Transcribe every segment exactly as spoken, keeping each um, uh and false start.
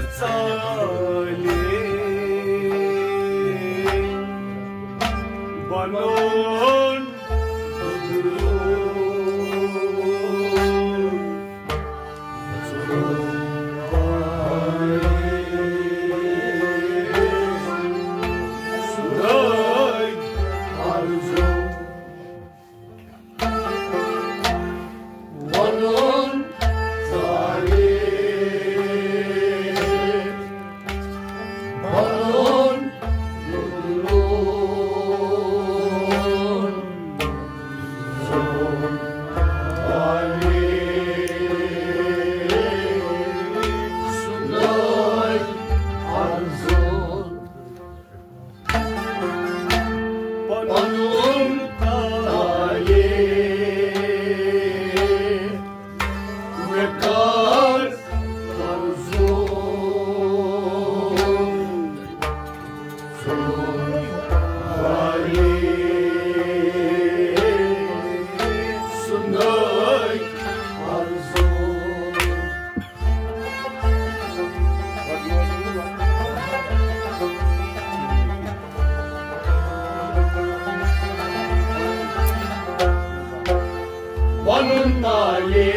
ژالے بنُن وَنُن ژالے، وَنُن ظُلُم والے، سُنٛدٕے آرزو۔ پنُن تالے مےٚ کر ظُلُم والے، سُنٛدٕے آرزو۔ وَنُن تالے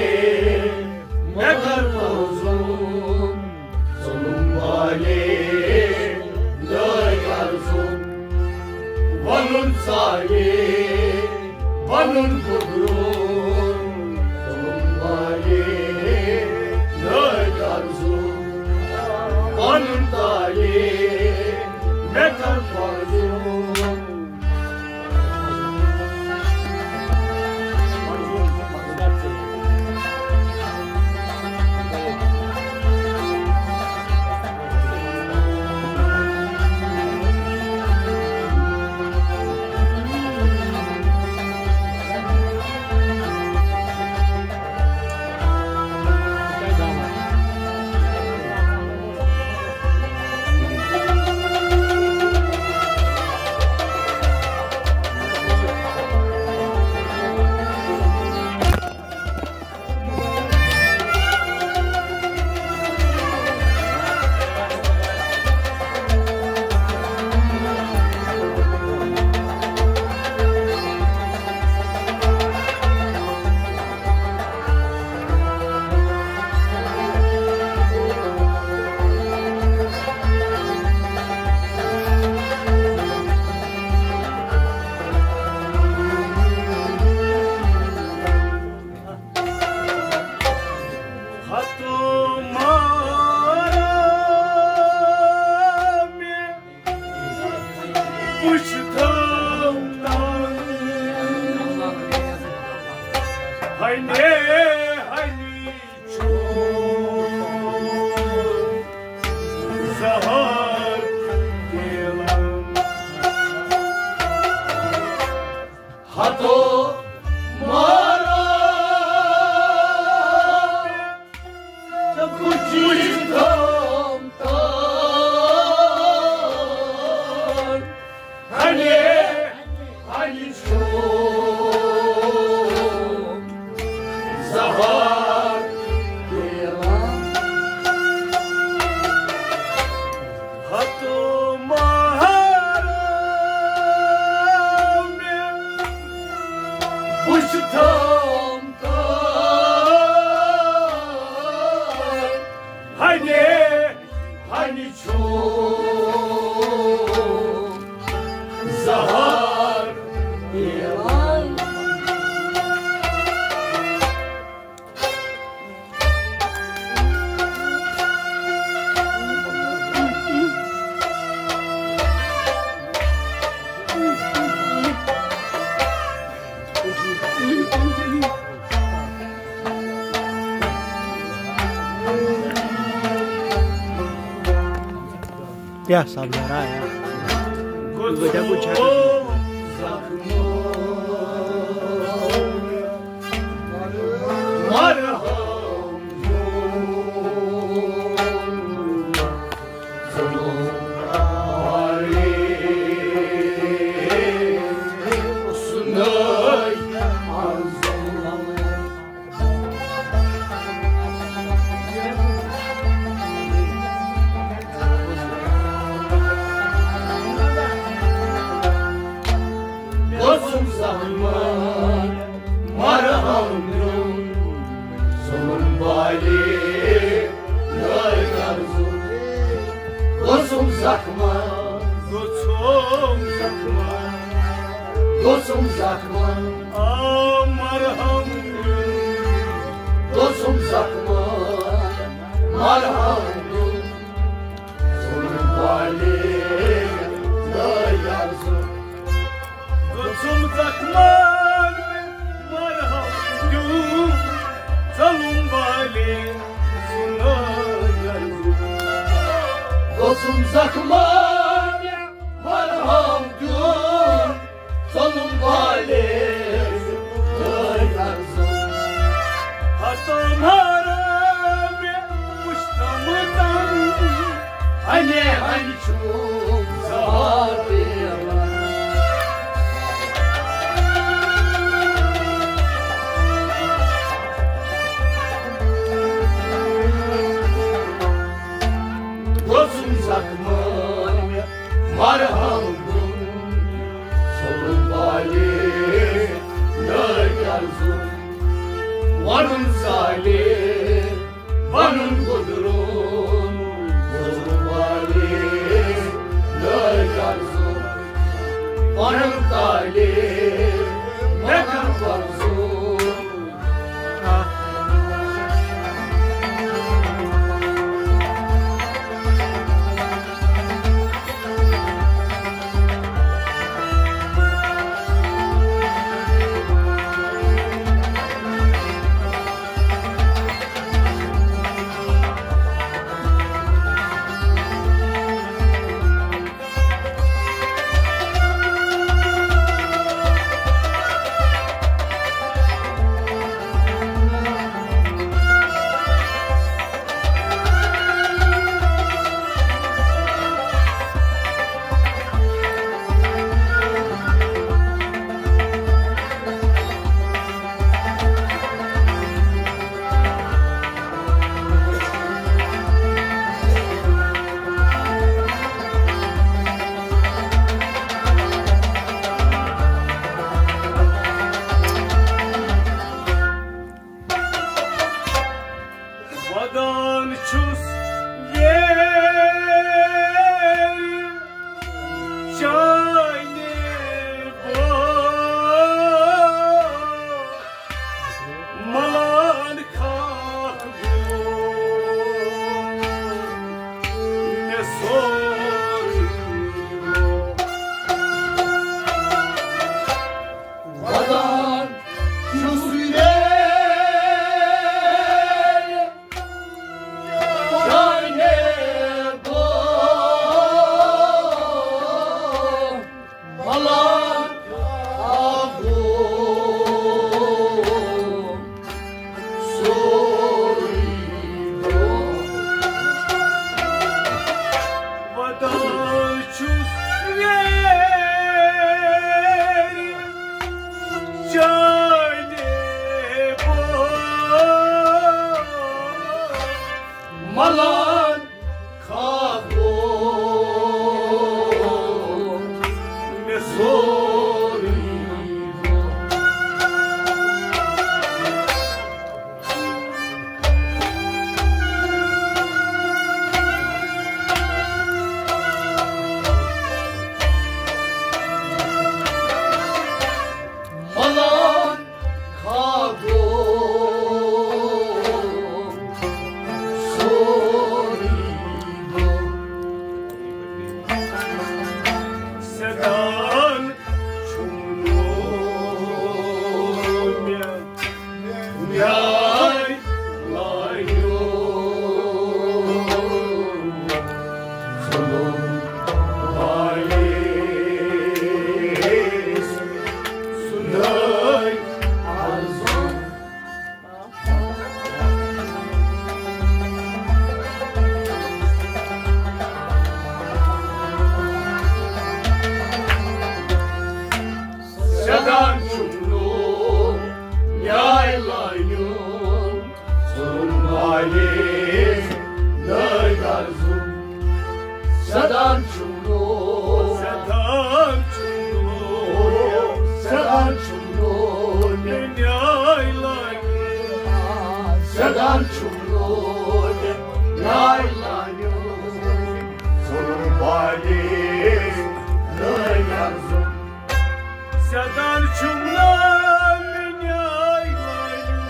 مےٚ کر ظُلُم، ظُلُم والے، نٔے آرزو۔ وَنُن ژالے، وَنُن گُدرُم، ظُلُم والے، نٔے آرزو۔ وَنُن تالے، مےٚ کر فضوٗل۔ ہتو مارا مےٚ وُچھ تھام تام۔ ہنے ہنی چھُ زہر تیلم۔ ہتو مارا مےٚ وُچھ تھام تام۔ ہنے ہنی چھُ زہر تیلم۔ ہتو مہر مےٚ وُچھ تھام تام۔ ہنے ہنی چھُ زہر تیلم۔ کیٛاہ سَپدان آیا؟ بہٕ کیٛاہ کُن چھَکھ؟ گوٚژھُم زخمن آ مرہم دیُن۔ گوٚژھُم زخمن مرہم دیُن۔ ظلم والے دٲے ارزُن۔ گوٚژھُم زخمن مرہم دیُن۔ ظلم والے دٲے ارزُن۔ گوٚژھُم زخمن مرہم دیُن۔ ظلم والے دٲے ارزُن۔ ہتو مارا مےٚ پُشتمتن۔ ہنے ہنہِ چھُم زہار پیوان۔ گوٚژھُم زخمن مرہم دیُن۔ ظلم والے دٲے ارزُن۔ ونُن ظالم، ونُن گُزرُن۔ ظلم والے دٲے ارزُن۔ ونُن ظالم، مےٚ کر ورزُن۔ ودان چھُس ییٚلہِ چانہِ بو ملان خاک گوٚو مےٚ سورُے۔ ودان چھُس ییٚلہِ چانہِ بو ملان خاک گوٚو سورُے دۄہ۔ ودان چھُس ییٚلہِ چانہِ بو ملان خاک گوٚو مےٚ سورُے دۄہ۔ ملان خاک گوٚو سورُے دۄہ۔ سیدان چھُم نوٗر مےٚ نیاے لایو۔ ظلم والے سُنٛدے ارزان۔ سیدان چھُم نوٗر نیاے لایُن۔ ظلم والے دٲے ارزُن۔ سیدان چھُم نوٗر۔ سیدان چھُم نوٗر۔ سیدان چھُم نوٗر مےٚ نیاے لایُن۔ سیدان چھُم نوٗر مےٚ نیاے لایُن۔ ظلم والے دٲے ارزُن۔ ژےٚ دان چھُم ناو مےٚ نیٛاے لٲنیُن،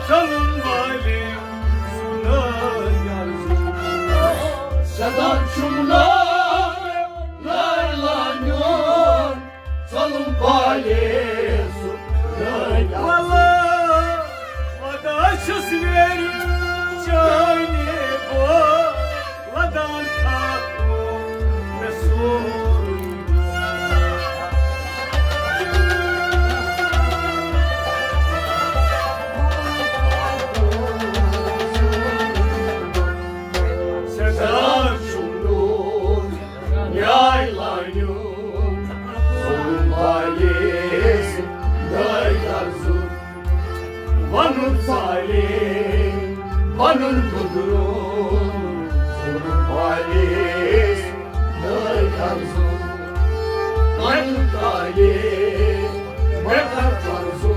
ظلم والے سُنٛد ناو یرزُن۔ ژےٚ دان چھُم ناو مےٚ نیٛاے لٲنیُن، ظلم والے سُنٛد ناو یرزُن۔ وَلہٕ، وَدان چھُس ویرِ چانہِ بو۔ ودان خاکو مےٚ سورُے۔ سیدان چھُم نوٗر، نیٛاے لٲنیُن، ظلم والے سُنٛد ناو یرزُن۔ ونُن ژالے، ونُن گُدرُن، ظلم والے نٲے کرزُن۔ ونُن ژالے، مےٚ کر کرزُن۔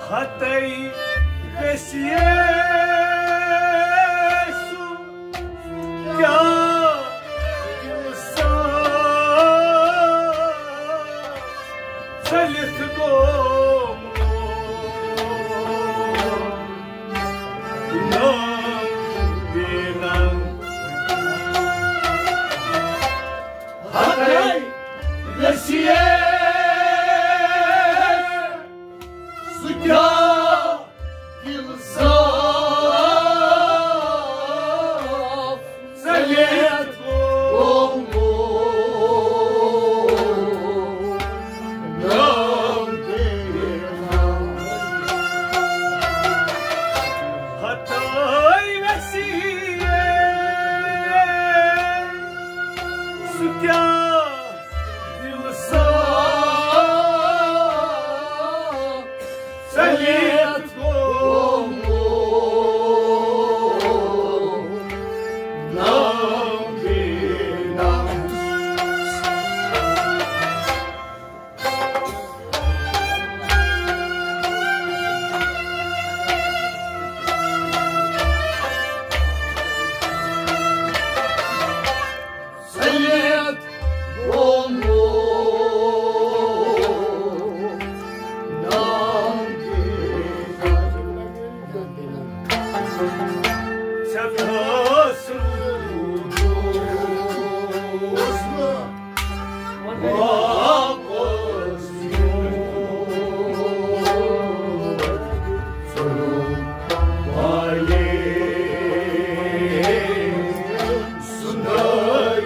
ہتے ویسیے سُہ کیٛاہ انصاف ژٔلِتھ گوٚو نام بے نام۔ ہتے ویسیے سُہ کیٛاہ انصاف ژٔلِتھ گوٚو نام بے نام۔ ہتے ویسیے سُہ کیٛاہ دِل صاف ژٔلِتھ گوٚو نام بے نام۔ ژٔلِتھ گوٚو نام بے نام۔ ژےٚ دَس روٗدُس نہٕ واپس یُن۔ ژٕ روٗد والے سُنٛدے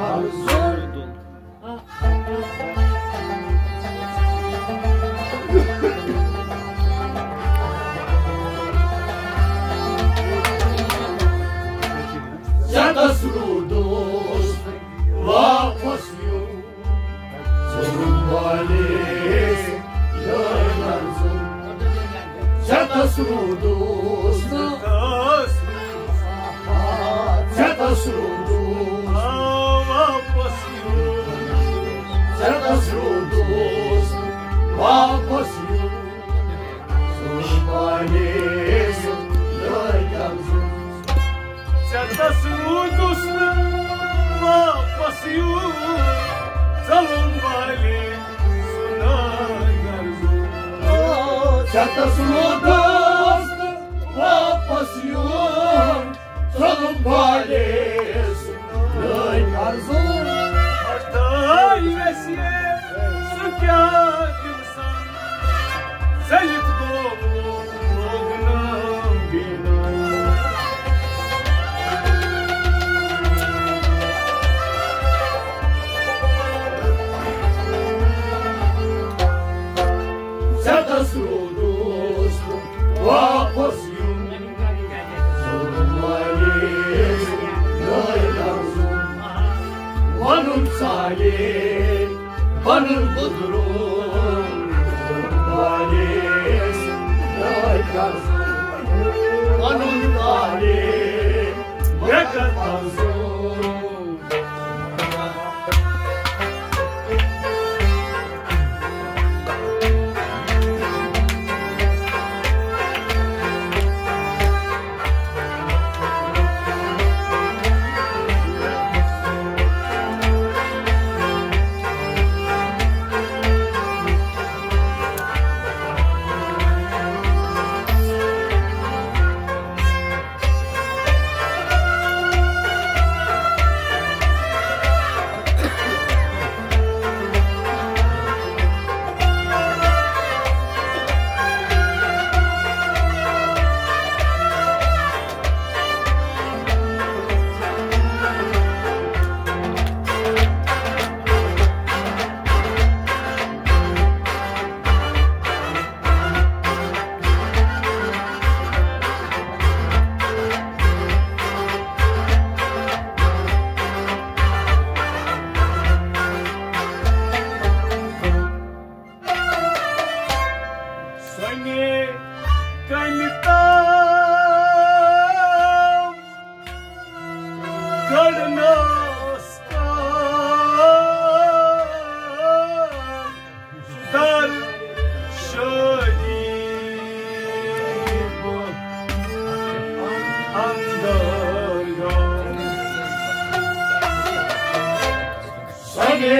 آرزو۔ ژےٚ دَس روٗدُس واپس یُن۔ ظلم والے یٲر لرزُن۔ ژےٚ دَس روٗدُس نہٕ۔ ژےٚ دَس روٗدُس واپس یُن۔ ژےٚ دَس روٗدُس واپس یُن۔ ظلم والے یٲر لرزُن۔ ژےٚ دَس روٗدُس نہٕ واپس یُن، ظلم والے سُنٛد ناو یرزُن۔ ژےٚ دَس روٗدُس نہٕ واپس یُن، ظلم والے سُنٛد ناو یرزُن۔ ہتاے ویسیے سُہ کیٛاہ دِل سان ژٔلِتھ گوٚو لوگ ناو۔ پنُن گُزرُن، پنُن تعلیم، مےٚ کَتھ منظوٗر۔ سۄنہِ کَنہِ تام کٔڑنَس کام، سُہ در شٲدی اندر گام۔ سۄنہِ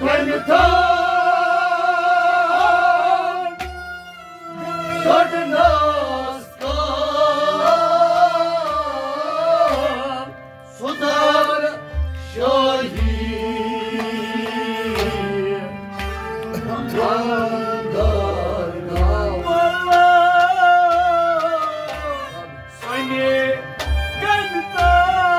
کَنہِ تام کٔڑنَس کام، سُہ در شٲہی اندر گام۔ سۄنہِ کَنہِ تام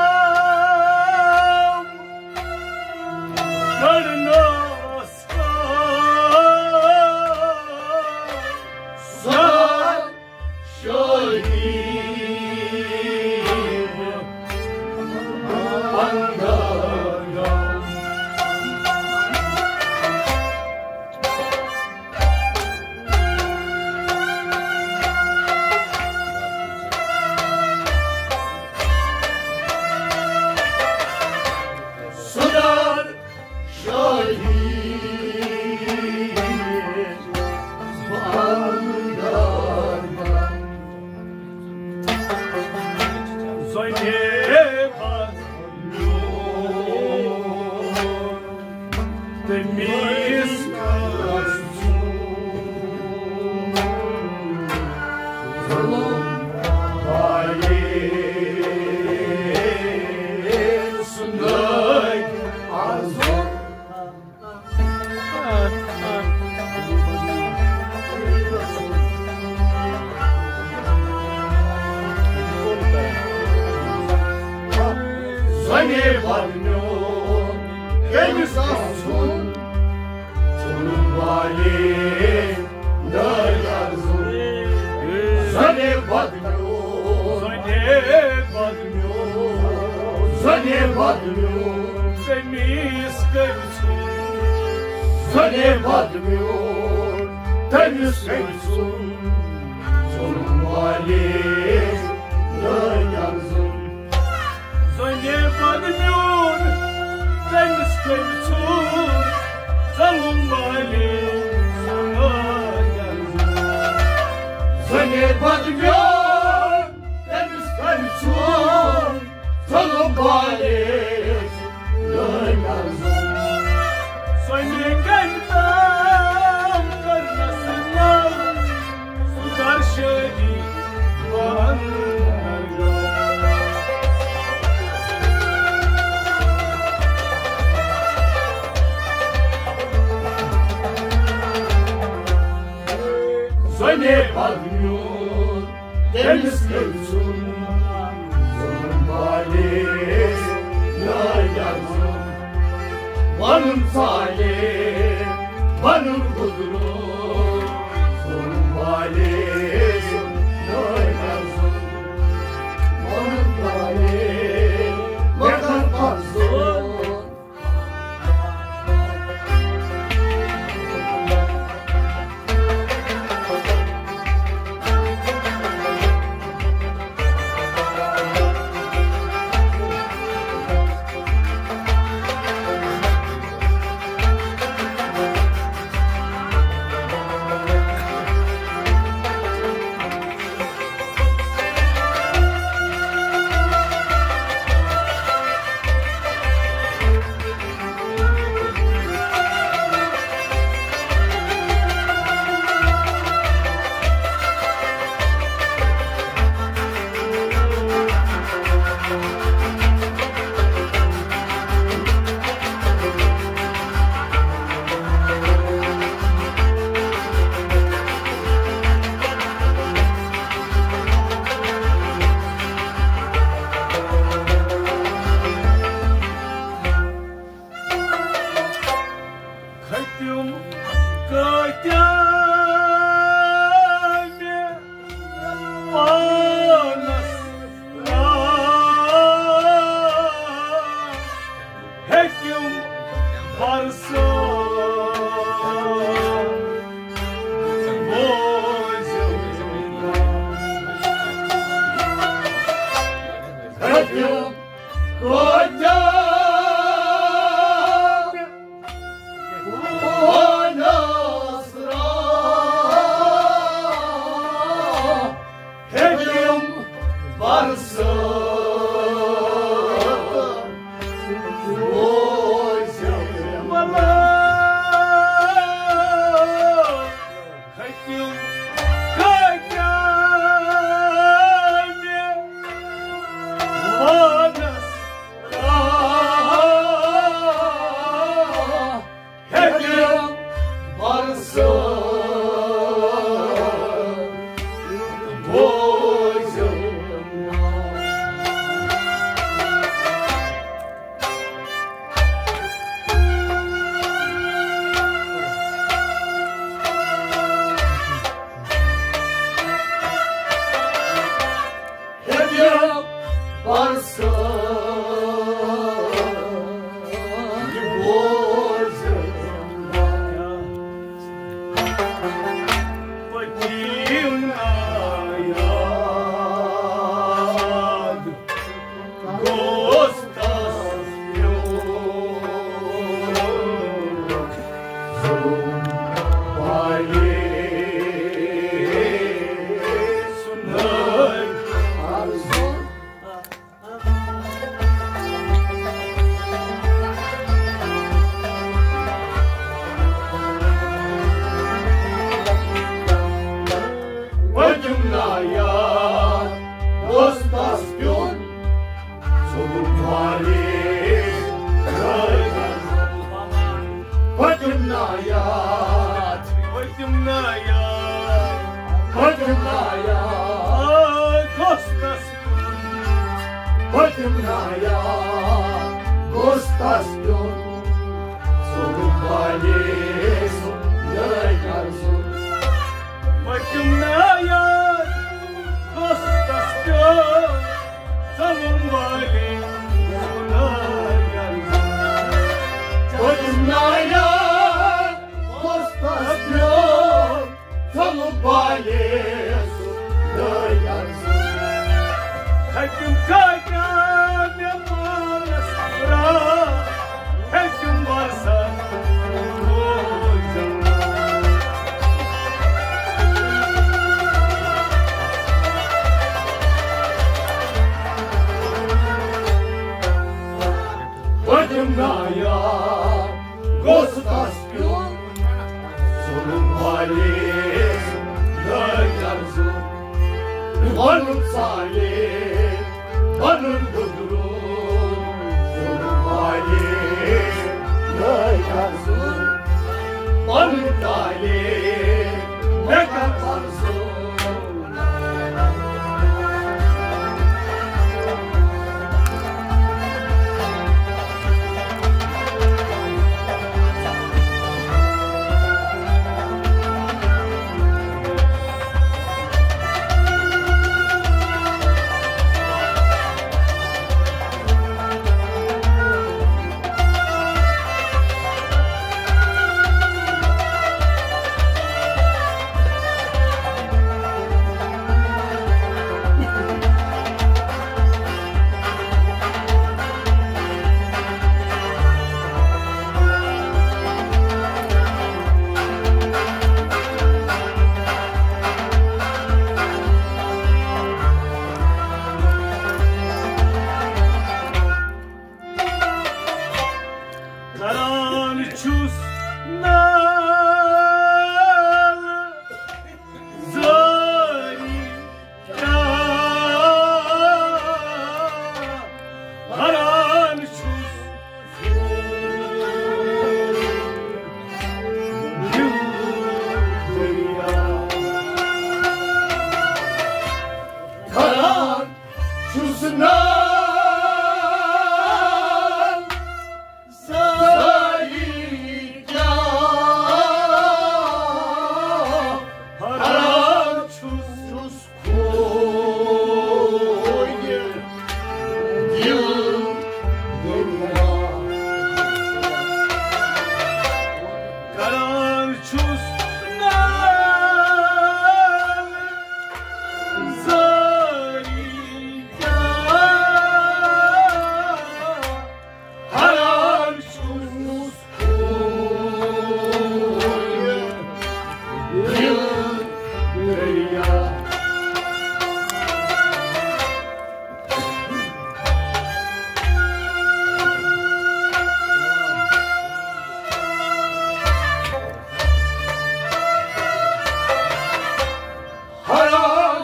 کٔڑنَس کام، سۄ شٲہی اندر گام۔ سُہ در شٲہی اندر گام۔ زۄنہِ پَتھ میون تٔمِس کَس ظُلُم والے سُنٛدٕے آزُر۔ زۄنہِ پَتھ میون کٔمِس آسُن؟ ژھُن والے دٲرۍ اَرزُن۔ زۄنہِ پَتھ میون، زۄنہِ پَتھ میون، زۄنہِ پَتھ میون، تٔمِس کٔمِس زۄنہِ پَتھ میون، تٔمِس کٔمۍ سُنٛد ظُلُم والے دٲرۍ اَرزُن۔ زۄنہِ پَتھ میون، تٔمِس کٔمۍ سُنٛد ظُلُم والے دٲرۍ اَرزُن۔ زۄنہِ پَتھ میون، تٔمِس کٔمۍ سُنٛد ظُلُم والے دٲرۍ اَرزُن۔ سۄنہِ کَنہِ تام کٔڑنَس نٔو، سُہ در شٲہی اندر گام۔ زۄنہِ پَتھ میون، تٔمِس کٔمۍ سُنٛد ظُلُم والے دٲرۍ اَرزُن۔ وَنُن ژالے، وَنُن گُزرُن، ظُلُم والے دٲرۍ اَرزُن۔ وَنُن ژالے، وَنُن گُزرُن۔ ہیٚتِم کٲتیٛاہ مےٚ پانَس را، ہیٚتِم برسہٕ بوزِم۔ ہیٚتِم کٲتیٛاہ پانَس را، ہیٚتِم برسہٕ بوزِم۔ ہیٚتِم کٲتیٛاہ مےٚ پانَس را، ہیٚتِم برسہٕ بوزِم۔ ہیٚتِم برسہٕ بوزِم۔ پٔتِم یاد دوستس پیوٚو ظلم والے سُنٛدٕے۔ پٔتِم نایاد دوستس پیوٚو ظلم والے۔ پٔتِم نایاد، پٔتِم نایاد، پٔتِم نایاد۔ آ، دوستس پٔتِم نایاد دوستس پیوٚو ظلم والے سُنٛدٕے قرضُک۔ پٔتِم نایاد دوستس پیوٚو ظلم والے سُنٛدٕے قرضُک۔ پٔتِم نایاد دوستس پیوٚو ظلم والے سُنٛدٕے قرضُک۔ ہیٚتِم کٲتیٛاہ مےٚ پانَس را، ہیٚتِم برسہٕ بوزِم۔ پٔتِم نایاد دوستس پیوٚو ظلم والے سُنٛدٕے قرضُک۔ پنُن سالے، پنُن گُزرُن ظلم والے سُنٛدٕے قرضُک۔ پنُن سالے، مےٚ کر پرزُن۔ کران چھُس نالہٕ زٲری کیٛاہ، کران چھُس کران چھُس نالہٕ زٲری کیٛاہ۔ کران چھُس نال زٲری کیٛاہ، ہران چھُس دِل دریا۔ ہران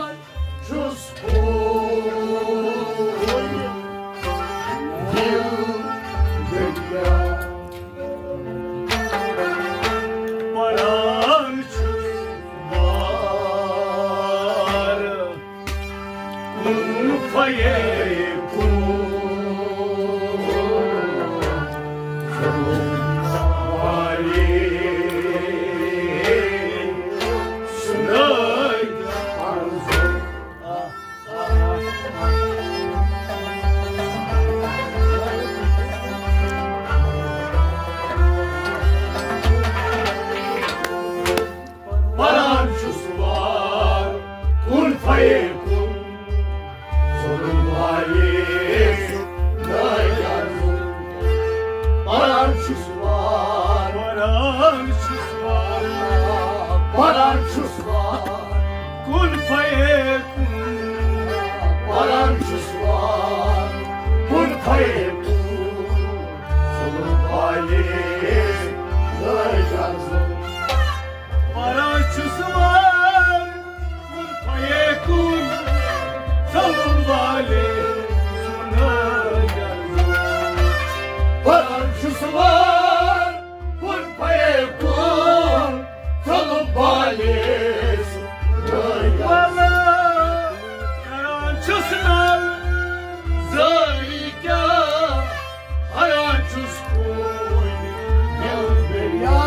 چھُس ہوٗن دِل دریا۔ پران چھُس بار کُن فیکون سُنٛدٕے عرض۔ پران چھُس وار کُن فیکون ظلم والے سُنٛدٕے عرض۔ پران چھُس وار، پران چھُس وار، پران چھُس وار کُن فیکون۔ پران چھُس وار کُن فیکون ظلم والے سُنٛدٕے عرض۔ پران چھُس وار کُن فیکون ظلم والے سُنٛدٕے عرض۔ پران چھُس وار کُن فیکون ظلم والے سُنٛدٕے عرض۔ کران چھُس نال زٲری کیٛاہ، ہران چھُس ہوٗن دِل دریا۔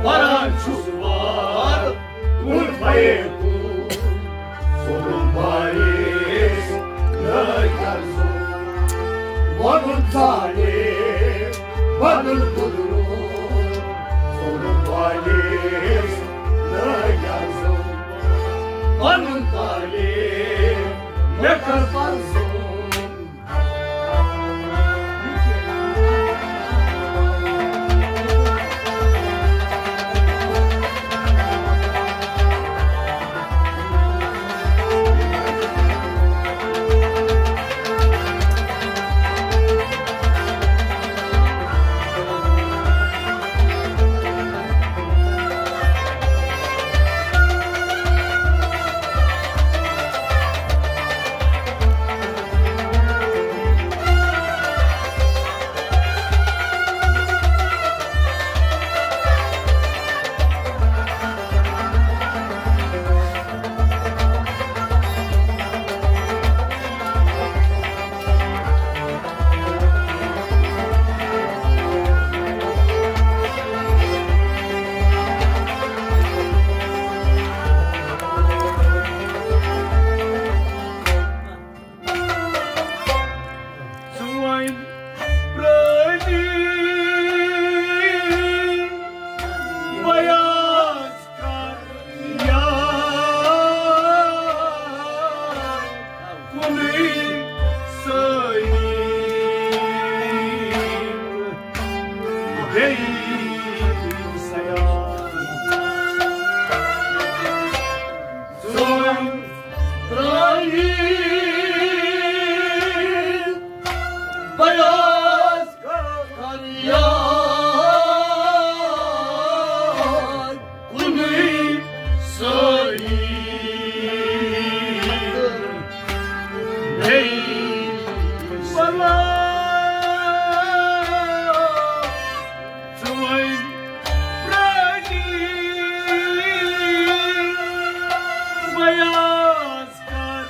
پران چھُس وار کُن فیکون ظلم والے سُنٛدٕے عرض۔ وَنُن زانہِ بدل گُزرُن ظلم والے سُنٛدٕے عرض۔ وَنُن زانہِ مےٚ کر پرزُن۔ چٲنۍ پرٛٲنی بیاض کر یاد، کُنُے سٲنی بیٚیہِ سیاد۔ سون پرٛٲنی بیاض کر یاد، کُنُے سٲنی بیٚیہِ سیاد۔ چٲنۍ پرٛٲنی بیاض کر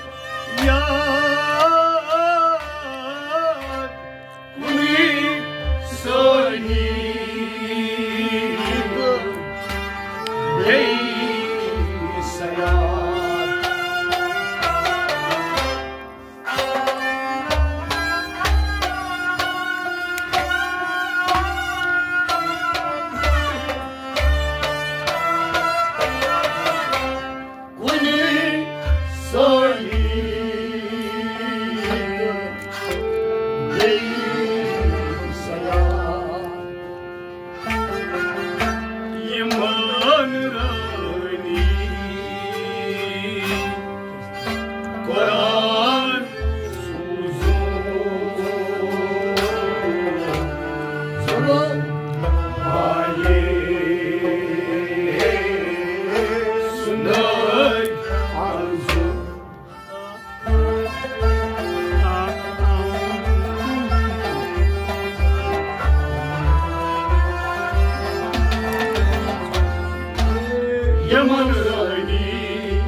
یِمن رٲنی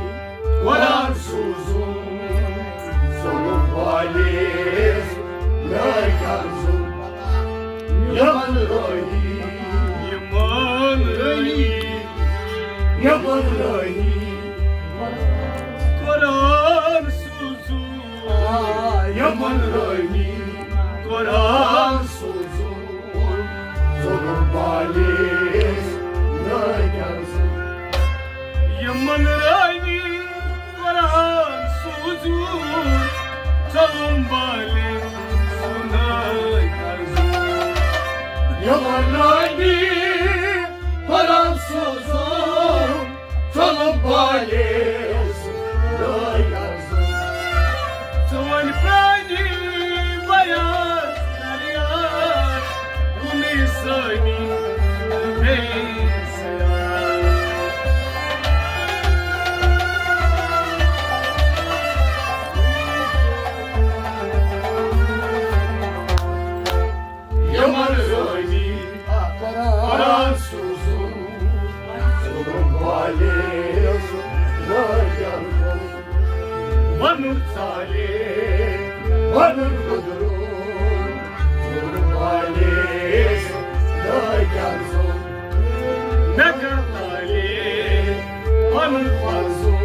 قرآن سوٗزُن، ظُلُم والٮ۪س لٲگۍ اَرزُن۔ یِمن رٲنی، یِمن رٲنی، یِمن رٲنی قرآن سوٗزُن، یِمن رٲنی قرآن سوٗزُن۔ ظُلُم والٮ۪س لٲگۍ اَرزُن۔ یِمن رٲنی قرآن سوٗزُن، ظُلُم والٮ۪س لٲگۍ اَرزُن۔ یِمن رٲنی قرآن سوٗزُن، ظُلُم والٮ۪س لٲگۍ اَرزُن۔ ژٕ وَن پرٛانی بیان کریار، کُنُے سٲنی بیٚیہِ سیار۔ یِمن رٲنی قرآن سوٗزُن، ظُلُم والٮ۪س لٲگۍ اَرزُن۔ وَنُن ژالے، وَنُن گُدرُن، ظُلُم والٮ۪س لٲگۍ اَرزُن۔ مےٚ کر ژالے، وَنُن فرضُن۔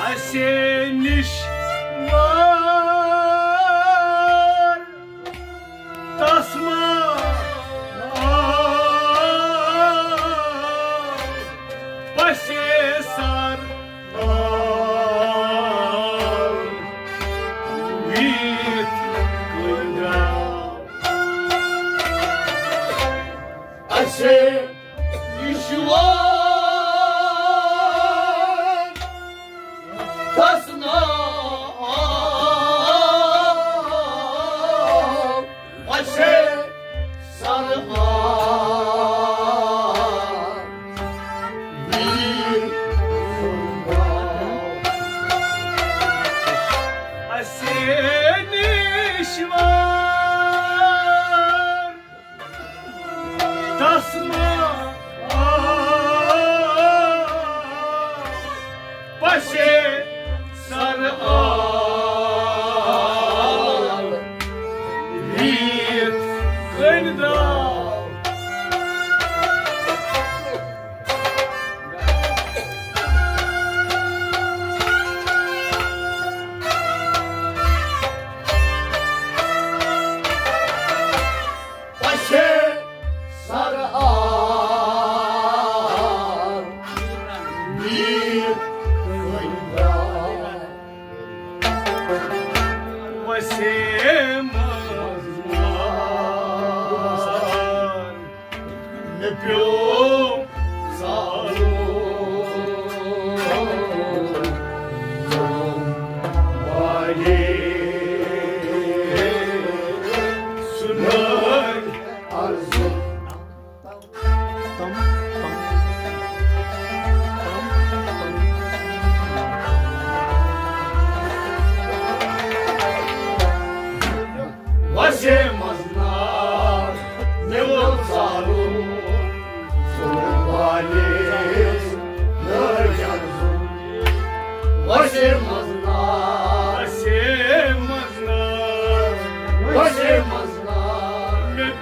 اسے نِش وار تس ما آو، پسے سر آو، ویت کُنہِ درٛاو۔ اسے نِش وار تس ما آو، اسے سر آو، ویر سُنٛد آو۔ اسے نِش وار تس ما آو، پسے سر آو، ریت کٔنۍ درٛاو۔ پسے سر آو، ویر کٔنۍ درٛاو۔ وسے منٛز مار مےٚ پیوٚو زالُن۔ واریاہ سُنٛدر عرض۔ وسے منٛز نار مےٚ ووٚن زالُن، ظُلُم والٮ۪س لٲگۍ اَرزُن۔ وسے منٛز نار، وسے منٛز نار، وسے منٛز نار مےٚ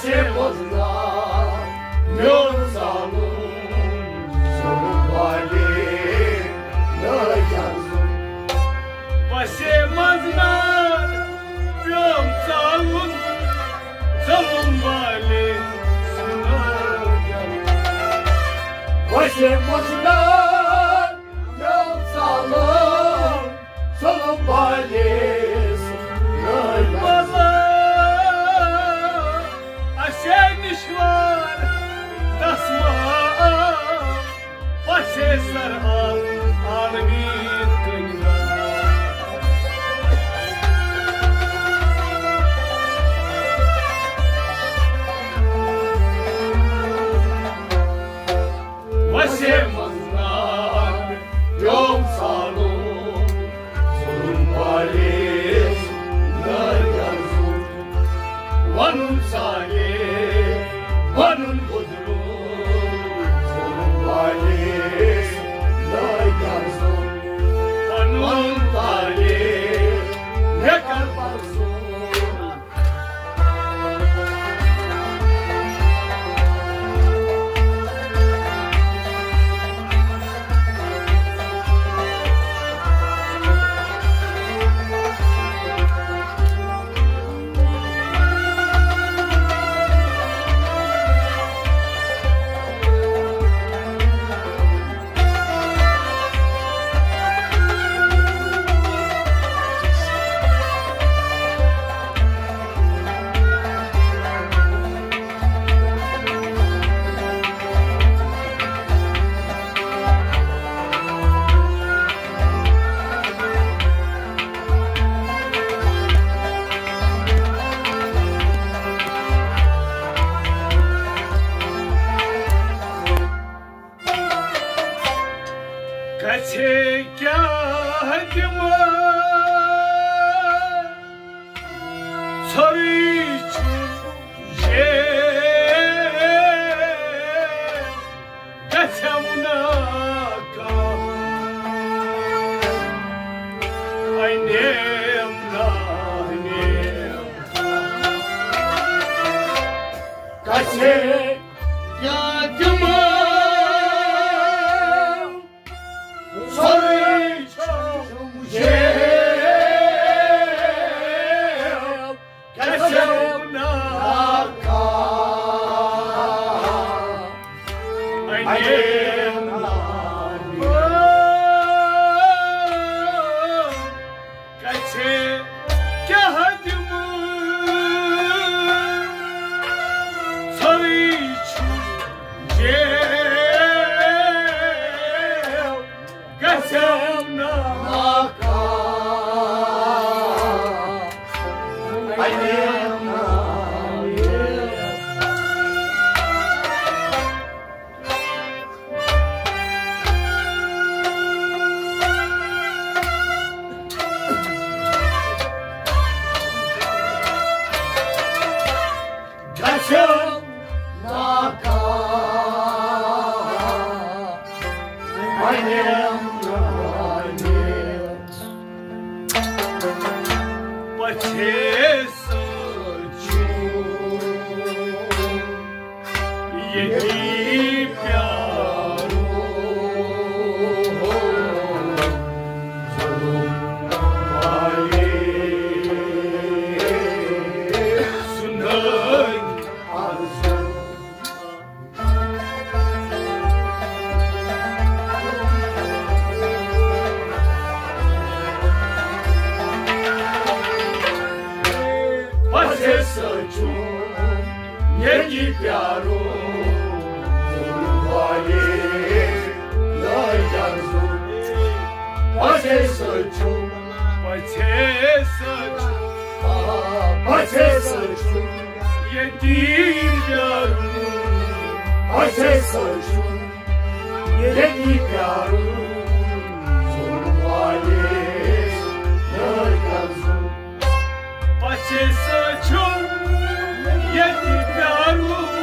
سے منٛز نا میون زالُن ظلم والے ناجان ظلم۔ وسے منٛز نا میون زالُن ظلم والے ناجان۔ وسے منٛز نا میون زالُن ظلم والے ناجان۔ اسے نشوار دسما پسے سر آل عالمی کنگا۔ وسے منٛز نا پیوم سالو ظلم والے ناجان ظلم۔ ونُن سالے ونُن گُزرُن ظلم والے ناجان ظلم۔ ونُن سالے مےٚ کر پرسُن۔ گژھِ کیٛاہ دِمہٕ ژھوٚرُے چھُ یے گژھٮ۪م ناکام۔ اَنیم نانیم گژھِ کیٛاہ دِمہٕ ژھوٚرُے چھُ یے گژھٮ۪م ناکام۔ اَنیم نانیم گژھِ کیٛاہ دِمہٕ ژھوٚرُے چھُ یے گژھٮ۪م ناکام۔ اَنیم نانیم گژھٮ۪م ناکام۔ اَنیم نانیم پژھے سۭتۍ چھُ ییٚتی پیارُن ظلم والے سُنٛدٕے عرض۔ پژھے سۭتۍ چھُ ییٚتی پیارُن ظلم والے ناجان ظلم۔ پژھے سۭتۍ چھُ، پژھے سۭتۍ چھُ، آ، پژھے سۭتۍ چھُ ییٚتی پیارُن۔ پژھے سۭتۍ چھُ ییٚتی پیارُن ظلم والے ناجان ظلم۔ پژھے سۭتۍ چھُ ییٚتہِ پیارُن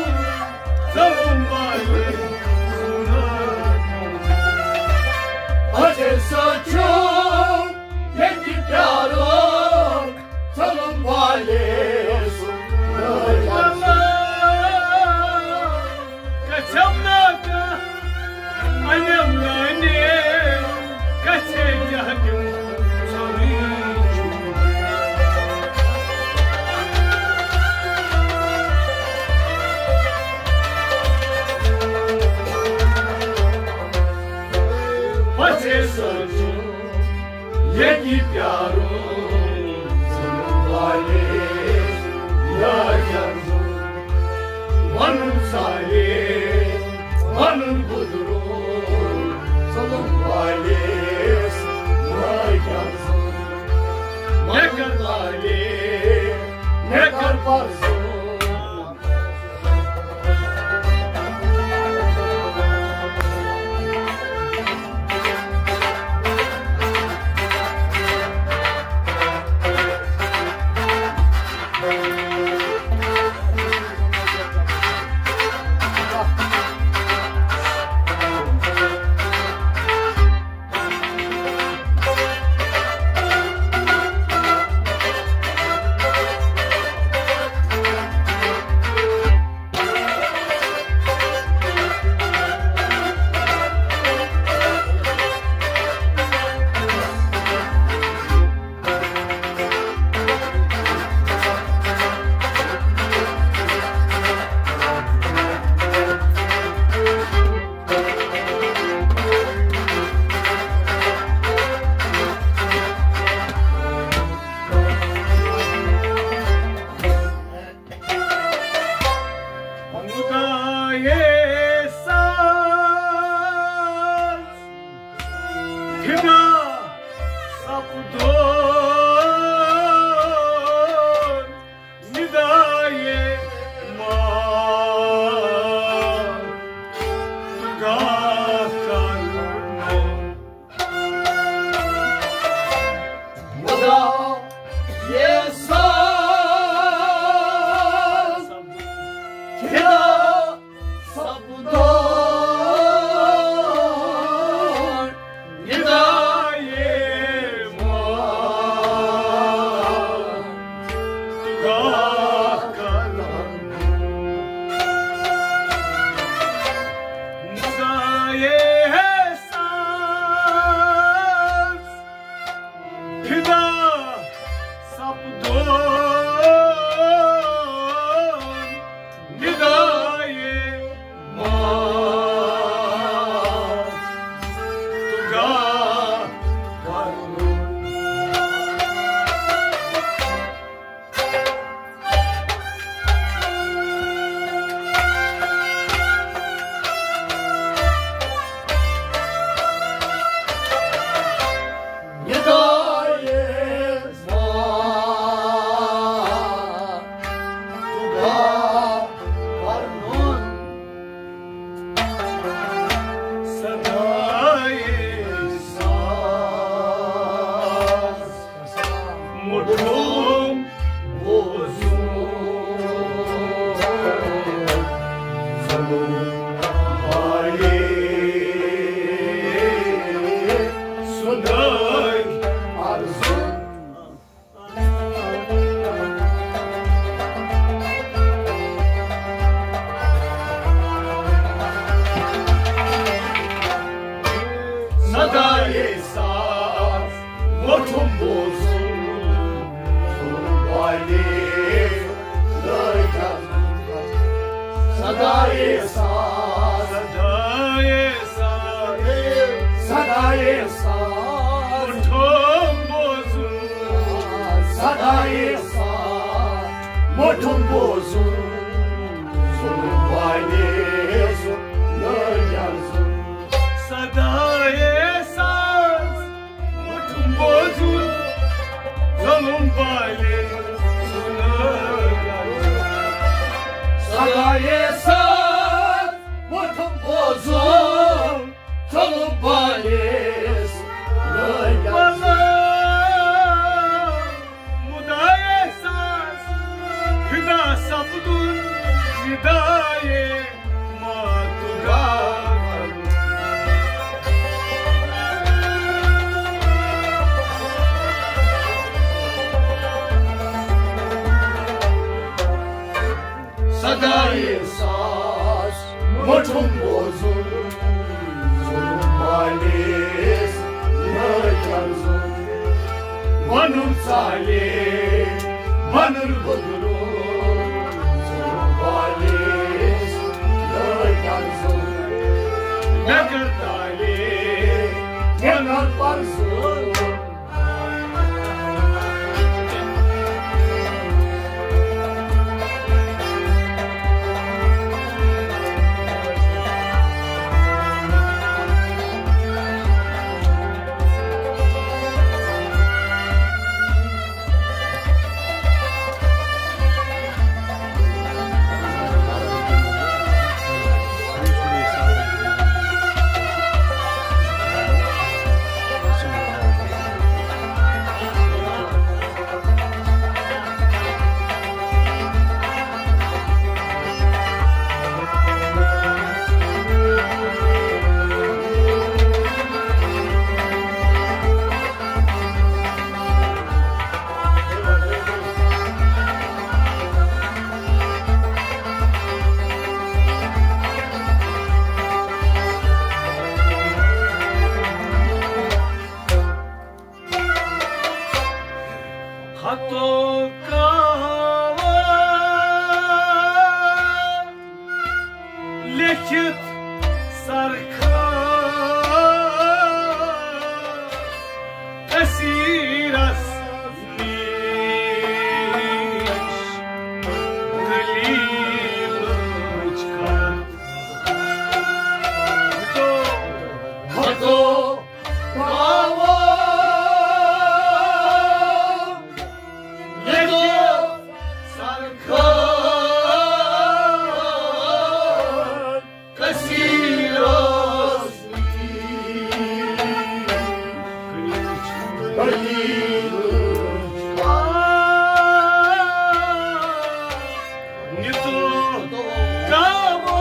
ظلم والے۔ پژھے سۭتۍ چھُ ییٚتہِ پیارُن ظلم والے۔ پنُن سارے، پنُن گُزرُن، ظُلُم والِس ناے کیٛاہ ظُلُم۔ مےٚ کر لالے، مےٚ کر پرزُن۔ خدایے ساز فدا سپدون ندایے ماں، گاہ کرنو۔ خدا یہ ساز فدا سپدون ندایے ماں، گاہ کرنو۔ ندایے ساز فدا سپدون ندایے ماں، گاہ کرنو۔ ندایے ماں، گاہ کرنو۔ صدایے ساز مُٹھُم بوزُن۔ ظُلُم والے سُنٛدٕے عرضُن۔ صدایے ساز مُٹھُم بوزُن، ظُلُم والے لٲگۍ عرضُن۔ صدایے ساز، صدایے ساز، صدایے ساز مُٹھُم بوزُن۔ صدایے ساز مُٹھُم بوزُن، ظُلُم والے سُنٛد لٲگۍ عرضُن۔ صدایے ساز مُٹھُم بوزُن، ظُلُم والے سُنٛد لٲگۍ عرضُن۔ صدایے ساز مُٹھُم بوزُن، ظُلُم والے سُنٛد لٲگۍ عرضُن۔ مُدایے ساز فدا سپدُن، ندایے ماں، گاہ کرنو۔ صدایے ساز مُٹھُم بوزُن، ظُلُم والے سُنٛد لٲگۍ عرضُن۔ وَنُن ژالے، وَنُن گُدرُن، ظُلُم والے سُنٛد لٲگۍ عرضُن۔ مےٚ کر تالے، مےٚ کر پرزُن۔ لیٚکھِتھ سرکار اسیرس نِش دٔلیٖلٕچ کتھ۔ ہتو، ہتو، باوا، یتو سرکار کثیر اوس۔ نِتو گاوو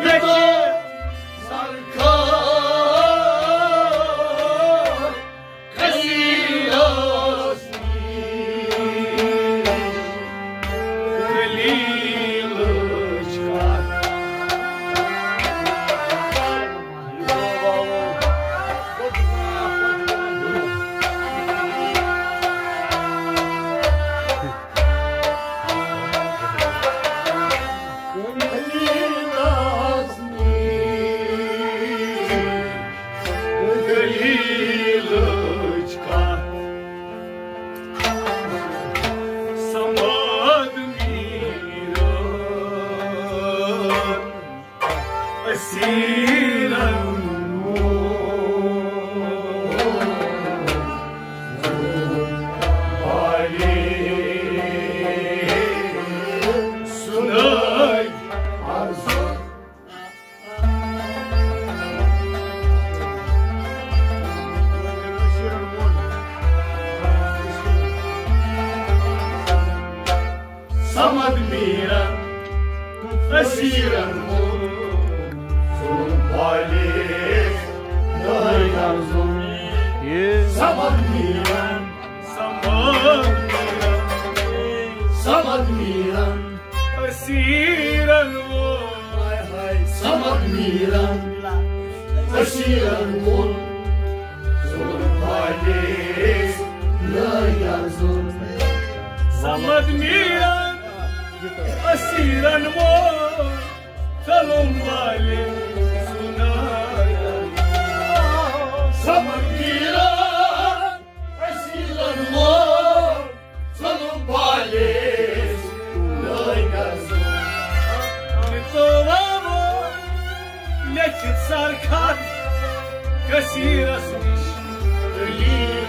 یتو سرکار کثیر اوس۔ خلیلٕچ کتھ۔ خلیلس نِش دٔلیٖلٕچ کتھ۔ صمد میٖرن اسیرن ووٚن بالے سُنٛدٕے عرض۔ صمد میٖرن اسیرن ووٚن سُنٛد بالے سُنٛدٕے عرض۔ صمد میٖرن، صمد میٖرن، صمد میٖرن اسیرن ووٚن۔ ہاے ہاے۔ صمد میٖرن اسیرن ووٚن سُنٛد بالے سُنٛدٕے عرض۔ صمد میٖرن اسیرن ووٚن ظلم والے سُنٛدٕے عرض۔ صمد میٖرن اسیرن ووٚن ظلم والے سُنٛدٕے عرض۔ تو وَوو لیٚکھِتھ سرکار کثیرس نِش دٔلیٖل۔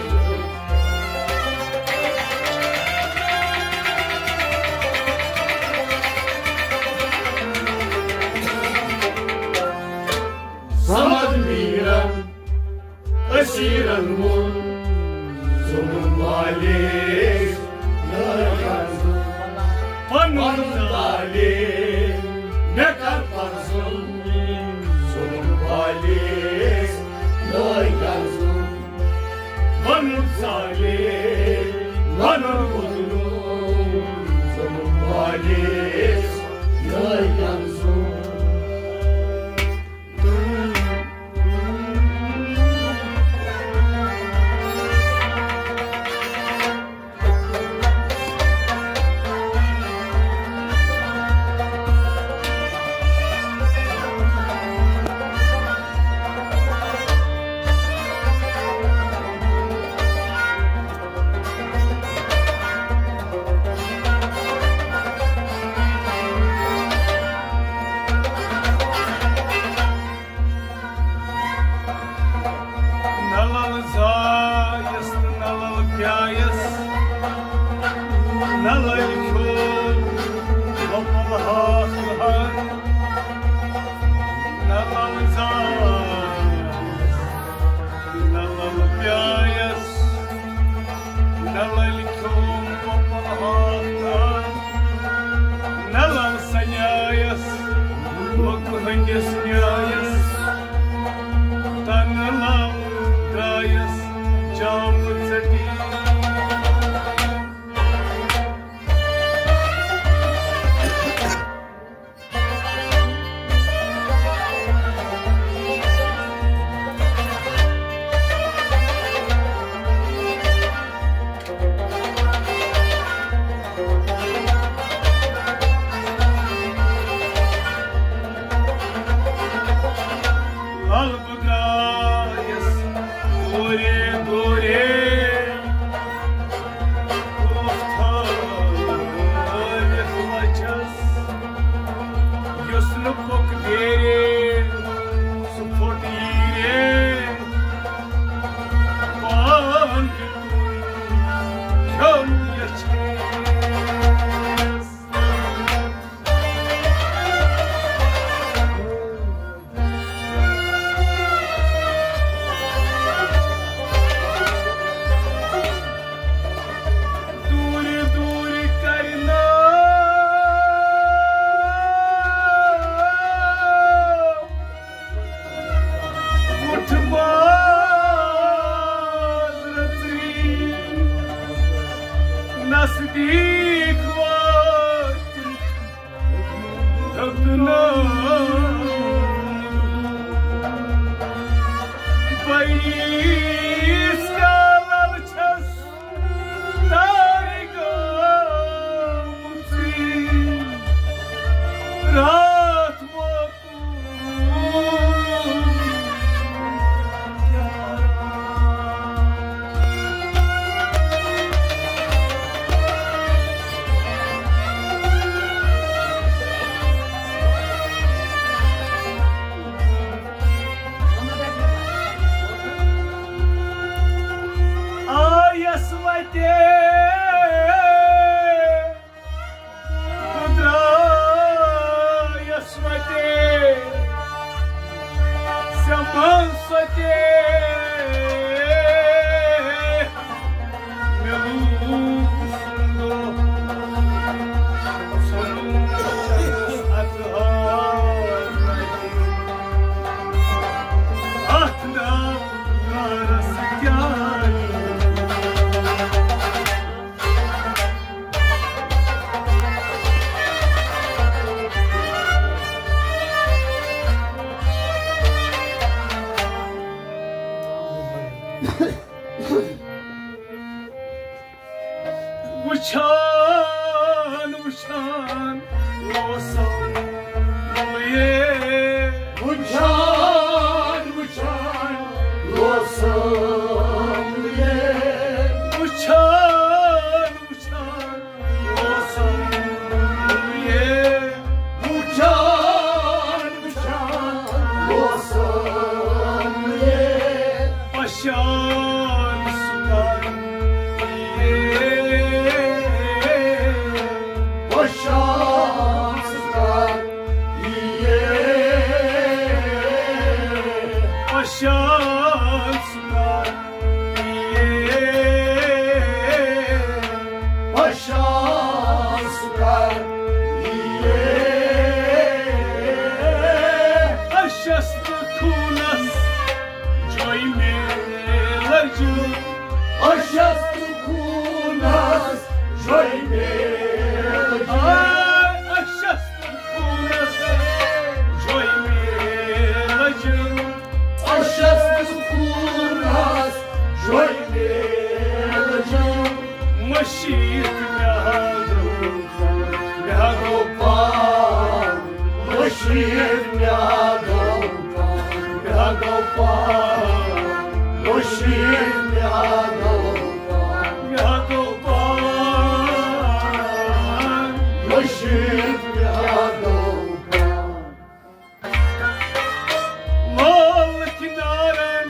لول کنارن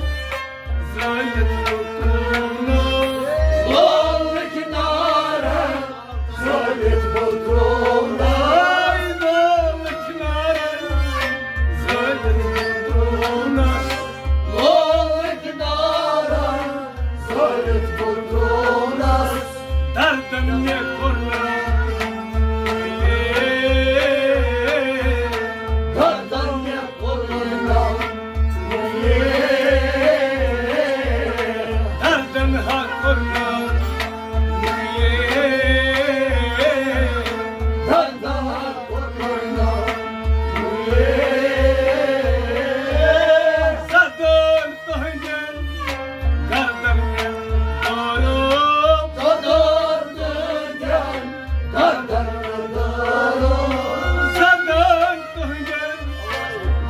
زٲلِتھ وُترونس۔ لول کنارن زٲلِتھ وُترونس۔ لول کنارن زٲلِتھ وُترونس۔ لول کنارن زٲلِتھ وُترونس۔ دردن مےٚ کوٚر نہٕ دردن مےٚ کوٚر نہٕ دردن ہا کوٚر نہٕ دردن ہا کوٚر نہٕ زدن تُہنٛدٮ۪ن گردن مےٚ دورو۔ دودور تُہنٛدٮ۪ن گردن مےٚ دورو۔ زدن تُہنٛدٮ۪ن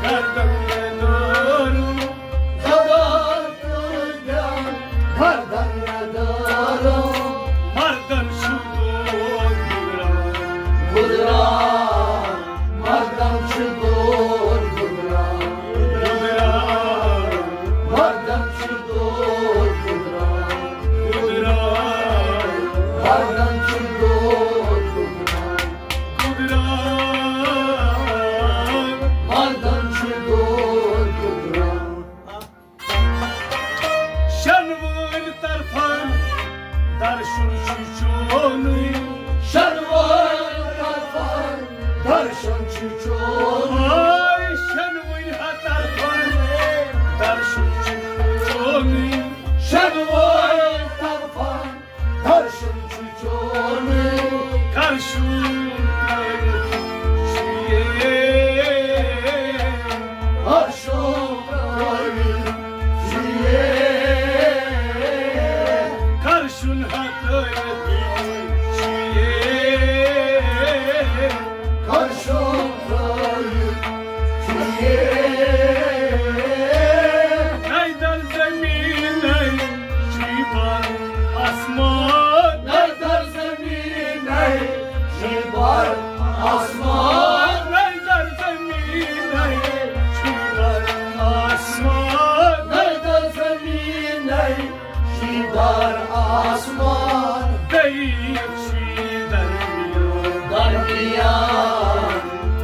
گردن مےٚ دورو۔ دودور تُہنٛدٮ۪ن گردن مےٚ دورو۔ مردن چھُ دود گُزران۔ گُزران۔ مردن چھُ دود گُزران۔ گُزران۔ مردن چھُ دود گُزران۔ گُزران۔ مردن چھُ دود گُزران۔ گُزران۔ مردن چھُ دود گُزران۔ شنوٲنۍ طرفن درشُن چھُ چونُے۔ شنوٲنۍ طرفن درشُن چھُ چونُے۔ ہاے شنوٲنۍ ہا طرفن درشُن چھُ چونُے۔ شنوٲنۍ طرفن درشُن چھُ چونُے۔ کرشُن ترٲوِتھ چھُ یے۔ کرشُن ترٲوِتھ چھُ یے۔ کرشُن ہا ترٲوِتھ چھُ یے۔ کرشُن ترٲوِتھ چھُ یے۔ نَے در زٔمیٖنَے چھُے بار آسمان۔ نَے در زٔمیٖنَے چھُے بار آسمان۔ نَے در زٔمیٖنَے چھُے بار آسمان۔ نَے در زٔمیٖنَے چھُے بار آسمان۔ دٔریٖر چھُے درمیان۔ درمیان۔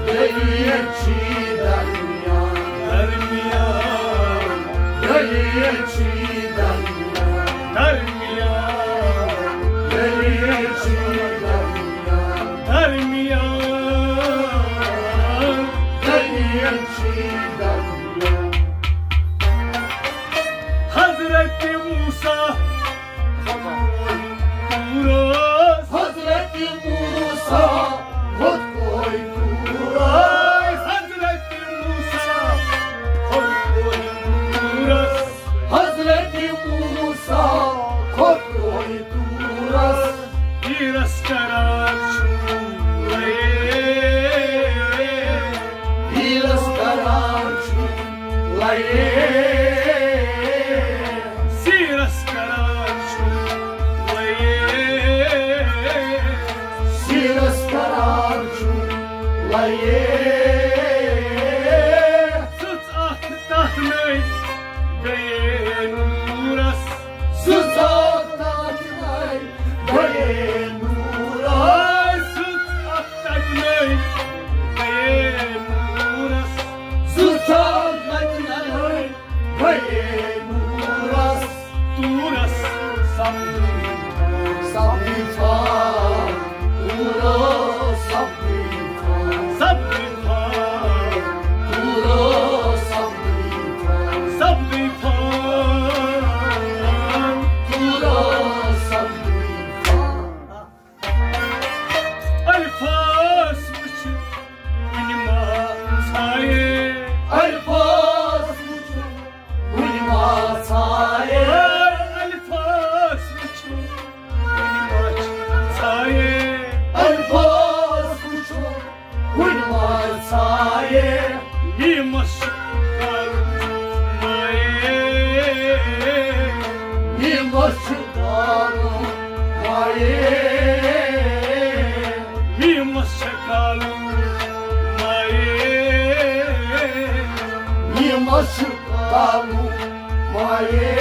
دٔریٖر چھُے درمیان۔ درمیان۔ دٔریٖر چھُے درمیان۔ درمیان۔ دٔریٖر چھُے درمیان۔ درمیان۔ دٔریٖر چھُے درمیان۔ حضرت موسیٰ حضرت موسیٰ کھوٚت کوہِ طورس۔ حضرت موسیٰ کھوٚت کوہِ طورس۔ حضرت موسیٰ کھوٚت کوہِ طورس۔ پیٖرس قرار چھُ لَیے۔ پیٖرس قرار چھُ لَیے۔ سیٖرس قرار چھُ لَیے۔ سیٖرس قرار چھُ لَیے۔ سٕژ اکھ تتھ نٔے گٔیے نوٗرس۔ سٕژ اکھ تتھ نٔے گٔیے نوٗرس۔ سٕژ اکھ تتھ نٔے گٔیے نوٗرس۔ سٕژ اکھ تتھ نٔے گٔیے نوٗرس۔ طورس سپدی فان۔ طورس سپدی فان۔ سپدی فان۔ طورس سپدی فان۔ سپدی فان۔ طورس سپدی فان۔ الفاظ وٕچھ کُنہِ ما ژھایے۔ الفاظ وٕچھ کُنہِ ما ژھایے۔ الفاظ وٕچھ کُنہِ ما ژھایے۔ الفاظ وٕچھ کالو مایے، یِمس چھُ کالو مایے۔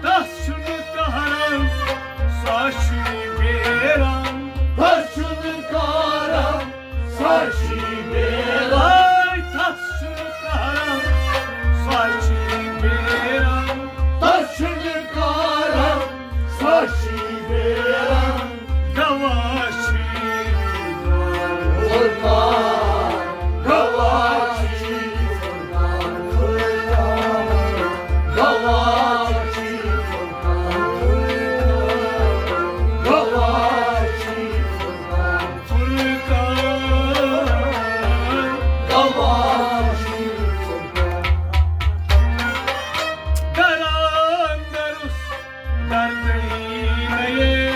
تس چھُنہٕ قہران، سۄ چھُے بیران۔ تس چھُنہٕ قہران، سۄ چھُے بیران۔ تس چھُنہٕ قہران، سۄ چھُے بیران۔ تس چھُنہٕ قہران، سۄ چھِ بیران۔ گواہ چھِ فرقان، گواہ چھِ فرقان، فرقان۔ گواہ چھِ فرقان، فرقان۔ گواہ چھِ فرقان، فرقان۔ گواہ چھِ فرقان۔ دران درُس دردٕے نَیے۔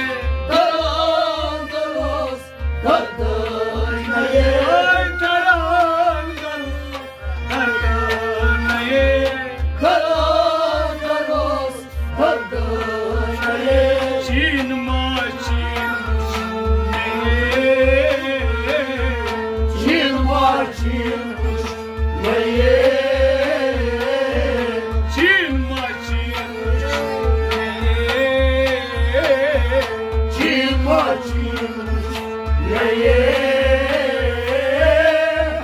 دران درُس دردٕے نَیے۔ اے دران درُس دردٕے نَیے۔ دران درُس دردٕے نَیے۔ چین ما چین وُچھ نَیے۔ چین ما چین وُچھ نَیے۔ چین ما چین وُچھ نَیے۔ چین ما چین وُچھ نَیے۔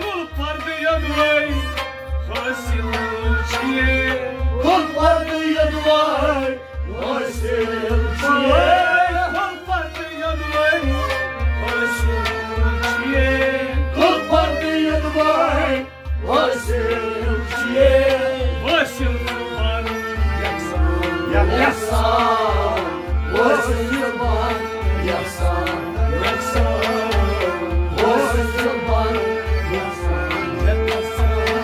کُل پردٕ یوٚدوَے حٲصِل چھُ یے۔ کُل پردٕ یوٚدوَے حٲصِل چھُ یے۔ کُل پردٕ یوٚدوَے حٲصِل چھُ یے۔ کُل پردٕ یوٚدوَے حٲصِل چھُ یے۔ حٲصِل چھُ بَن یَکسان۔ یَکسان۔ حٲصِل چھُ بَن یَکسان۔ یَکسان۔ حٲصِل چھُ بَن یَکسان۔ یَکسان۔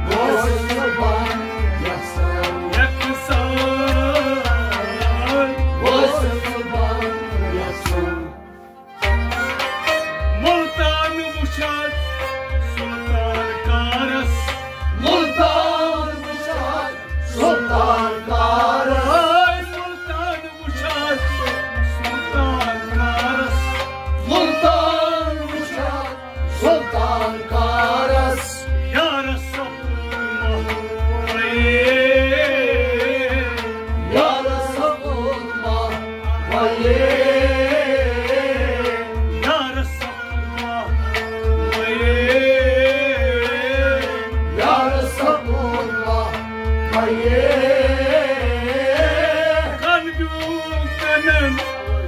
حٲصِل چھُ بَن یَکسان۔ یَکسان۔ حٲصِل چھُ بَن یَکسان۔ مُلتان وُچھتھ سُلطان کارس۔ مُلتان وُچھتھ سُلطان کارس۔ اے مُلتان وُچھتھ سُلطان کارس۔ مُلتان وُچھتھ سُلطان کارس۔ یارس سپُد ماہ مایے۔ یارس سپُد ماہ مایے۔ یارس سپُد ماہ مایے۔ یارس سپُد ماہ مایے۔ کن بیوٗل کنن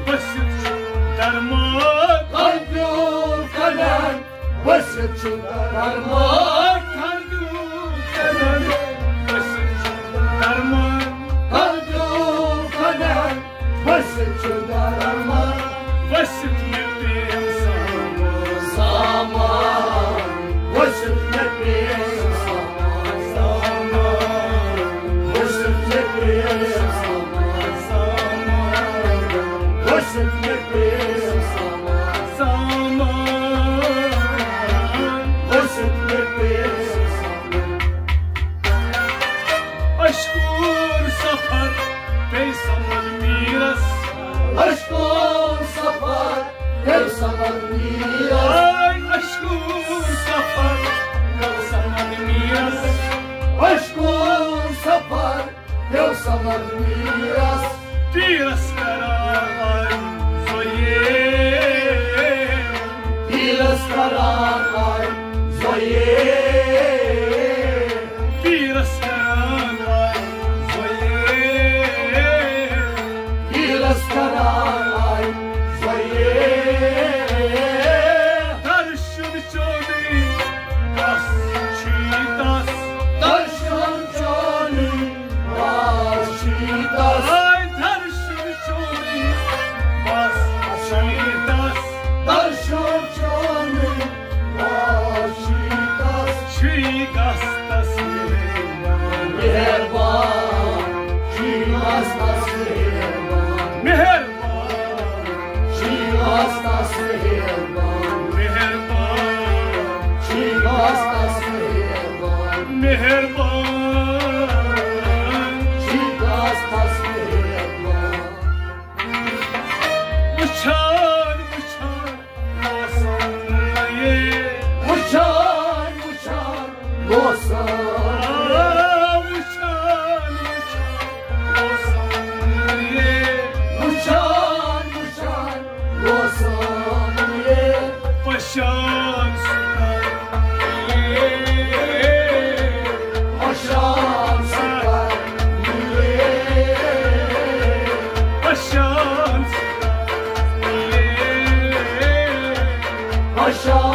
ؤسِتھ چھُ درمان۔ کن بیوٗل کنن ؤسِتھ چھُ درمان۔ کن بیوٗل کنن ؤسِتھ چھُ درمان۔ کن بیوٗل کنن ؤسِتھ چھُ درمان۔ ؤسِتھ مےٚ پیٚیَم سامان۔ سامان۔ ؤسِتھ مےٚ پیٚیَم سامان۔ سامان۔ ؤسِتھ مےٚ پیٚیَم سامان۔ سامان۔ ؤسِتھ مےٚ پیٚیَم سامان۔ سامان۔ ؤسِتھ مےٚ پیٚیَم سامان۔ اشکور سفر پیٚیہِ سمد میٖرس۔ اشکور سفر پیٚیہِ سمد میٖرس۔ اے اشکور سفر پیٚیہِ سمد میٖرس۔ اشکور سفر پیٚیہِ سمد میٖرس۔ پیٖرس کران آے زویے۔ پیٖرس کران آے زویے۔ پیٖرس کران آے زویے۔ پیٖرس کران آے زویے۔ درشُن چونُے بس چھُے تس۔ درشُن چونُے بس چھُے تس۔ آے درشُن چونُے بس چھُے تس۔ درشُن چونُے بس چھُے تس۔ چھُے تس تس مہربان۔ مہربان۔ چھُے تس تس مہربان۔ مہربان۔ چھُے تس تس مہربان۔ مہربان۔ چھُے تس تس مہربان۔ مہربان۔ چھُے تس تس مہربان۔ وٕچھان وٕچھان Ashan Sutan, ye, Ashan Sutan, ye, Ashan Sutan, ye, Ashan